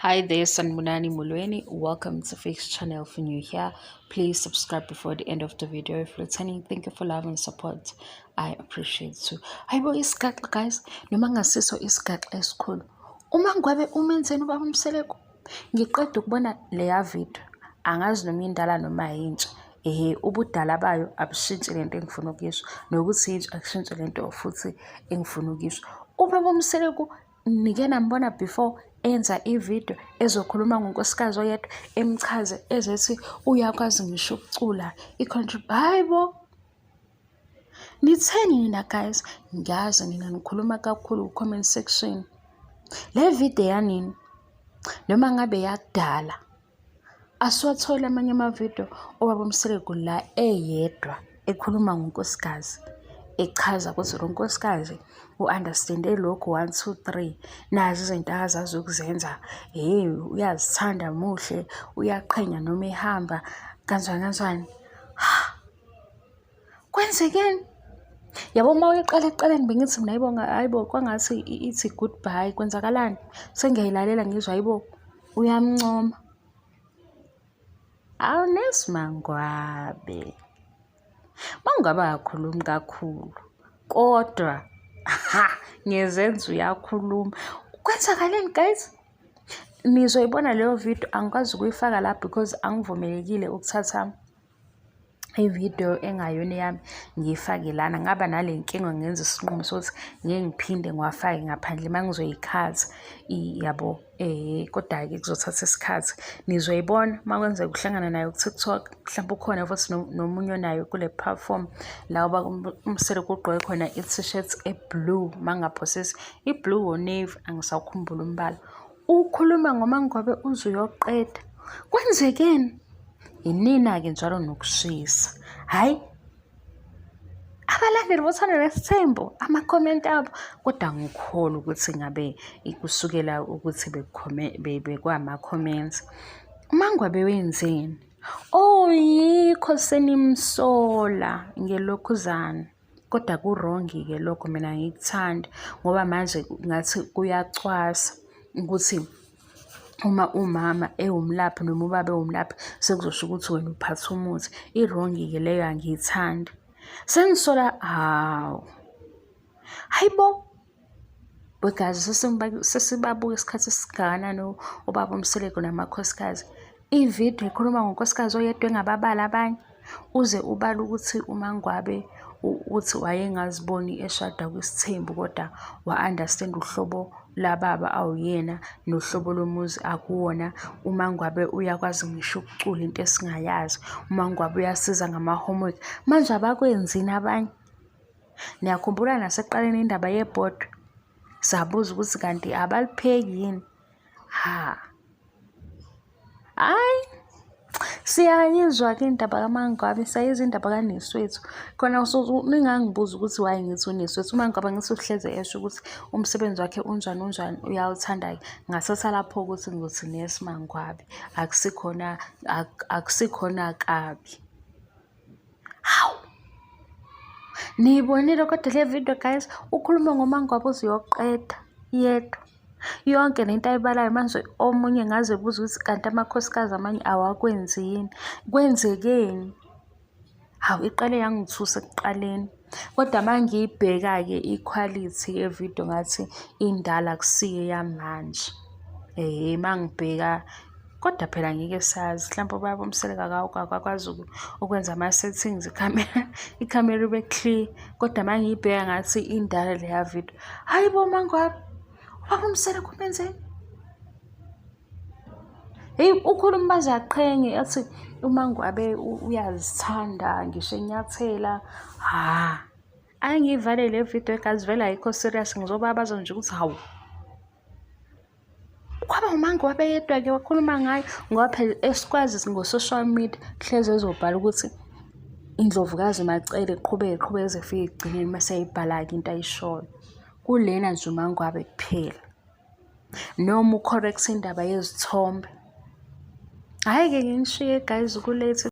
Hi there, Sanibonani Molweni. Welcome to Fix Channel. If you're new here, please subscribe before the end of the video. If you're returning, thank you for love and support. I appreciate you. Hayibo isigaxa guys, noma ngasiso isigaxa esikhulu. Uma ngwabe umenzeni ubaba uMseleku? Ngiqeda ukubona leya video. Angazi noma indala noma yintsha. Ehhe, ubudala bayo abushintshi lento engifuna ukuyisho, nokuthi yintsha akushintshi lento futhi engifuna ukuyisho. Ubaba uMseleku nike nambona before enza ividiyo ezokhuluma ngonkosikazi oyedwa emchaze ezethi uyakwazi ngisho ukucula hhayi bo! Nitheni nina guys? Ngiyazi nina nikhuluma kakhulu ku-comment section. Le vidiyo eyanini? Noma ngabe yakudala. Asiwatholi amanye amavidiyo obaba uMseleku la eyedwa ekhuluma ngonkosikazi echaza ukuthi lo nkosikazi u-understand-e lokhu one, two, three. Nazi izinto akazazi ukuzenza, hhe uyazithanda muhle, uyaqhenya noma ehamba kanjani kanjani. Kwenzekeni? Yabo uma uyiqala ekuqaleni bengithi mina hayibo hayibo kwangathi ithi goodbye kwenzakalani? Sengiyayilalela ngizwa hayibo uyamncoma. Awu nesi Mangwabe. Mangwabe akakhulumi kakhulu kodwa ha ngezenzo uyakhuluma. Kwenzakaleni guys? Nizoyibona leyo video angikwazi ukuyifaka la because angivumelekile ukuthatha ividiyo engayona eyami ngiyifake lana. Ngaba nale nkinga ngenza isinqumo sokuthi ngeke ngiphinde ngiwafake ngaphandle uma ngizoyikhatha yabo. Kodwa-ke kuzothatha isikhathi. Nizoyibona uma kwenzeka uhlangana nayo ku-TikTok, mhlampe ukhona futhi nomunye onayo kule platform la uMseleku ugqoke khona i-t-shirt e-blue uma ngingaphosisi, i-blue or navy angisawukhumbuli umbala. Ukhuluma ngoMaNgwabe uze uyoqeda. Kwenzekeni? Yinina-ke njalo nokushisa. Hhayi, abalandeli boThando Nesithembu, amakhomenti abo. Kodwa angikholwa ukuthi ngabe kusukela ukuthi bekwama-comments. UMaNgwabe wenzeni? Oh, yikho senimsola ngelokhuzana. Kodwa ku-wrong-ke lokho mina angikuthandi ngoba manje ngathi kuyacwasa ukuthi uma umama ewumlaphi noma ubaba ewumlaphi sekuzosho ukuthi wena uphatha umuthi. I-wrong-ke leyo angiyithandi. Sengisola, hawu, hhayi bo! Wegazi sesibabuka isikhathi esingakanani ubaba uMseleku namakhosikazi. Ividiyo ekhuluma ngonkosikazi oyedwa engababali abanye, uze ubale ukuthi uMaNgwabe uthi wayengaziboni eshada kwisithembu kodwa wa-understand uhlobo lababa awuyena nohlobo lomuzi akuwona. UMaNgwabe uyakwazi ngisho ukucula into esingayazi. UMaNgwabe uyasiza ngama-homework. Manje abakwenzini abanye? Niyakhumbula nasekuqaleni indaba yebhodwe? Sabuza ukuthi kanti abalipheki yini? Ha. Hhayi, siyayizwa-ke indaba kaMangwabe, siyayizwa indaba kanesi wethu. Khona ningangibuza ukuthi why ngithi unesi wethu. UMangwabe angithi uhleze esho ukuthi umsebenzi wakhe unjani unjani uyawuthanda-ke. Ngathatha lapho ukuthi ngizothi nesi Mangwabe, akusikhona akusikhona kabi. Hawu! Niyibonile kodwa le video guys, ukhulume ngoMangwabe uze uyoqeda yedwa. Yonke lento ayibalayo manje omunye ngaze ebuza ukuthi kanti amakhosikazi amanye awakwenzi yini? Kwenzekeni? Hawu iqale yangithusa ekuqaleni. Kodwa uma ngiyibheka-ke ikhwalithi yevidiyo ngathi indala akusiyo eyamanje. Ehhe uma ngibheka kodwa phela ngeke sazi mhlawumpe ubaba uMseleku akakwazi ukwenza ama-settings ikhamera ikhamera ibe clear kodwa uma ngiyibheka ngathi indala leya video. Hhayi bo MaNgwabe, ubaba uMseleku umenzeni? Hheyi ukhuluma aze aqhenye athi uMaNgwabe uyazithanda ngisho enyathela, hha. Ake ngiyivale le video guys vele ayikho serious ngizobabaza nje ukuthi hawu. Kwaba uMaNgwabe yedwa-ke wakhuluma ngayo ngoba phela esikwazi ngo-social media hleze ezobhala ukuthi iNdlovukazi uMaCele iqhubeke iqhubeke ize ifike ekugcineni mase eyayibhala-ke into ayishoyo. Kulena nje uMaNgwabe kuphela. Noma u-correct indaba yezithombe. Hhayi-ke nginishiye guys ku-late.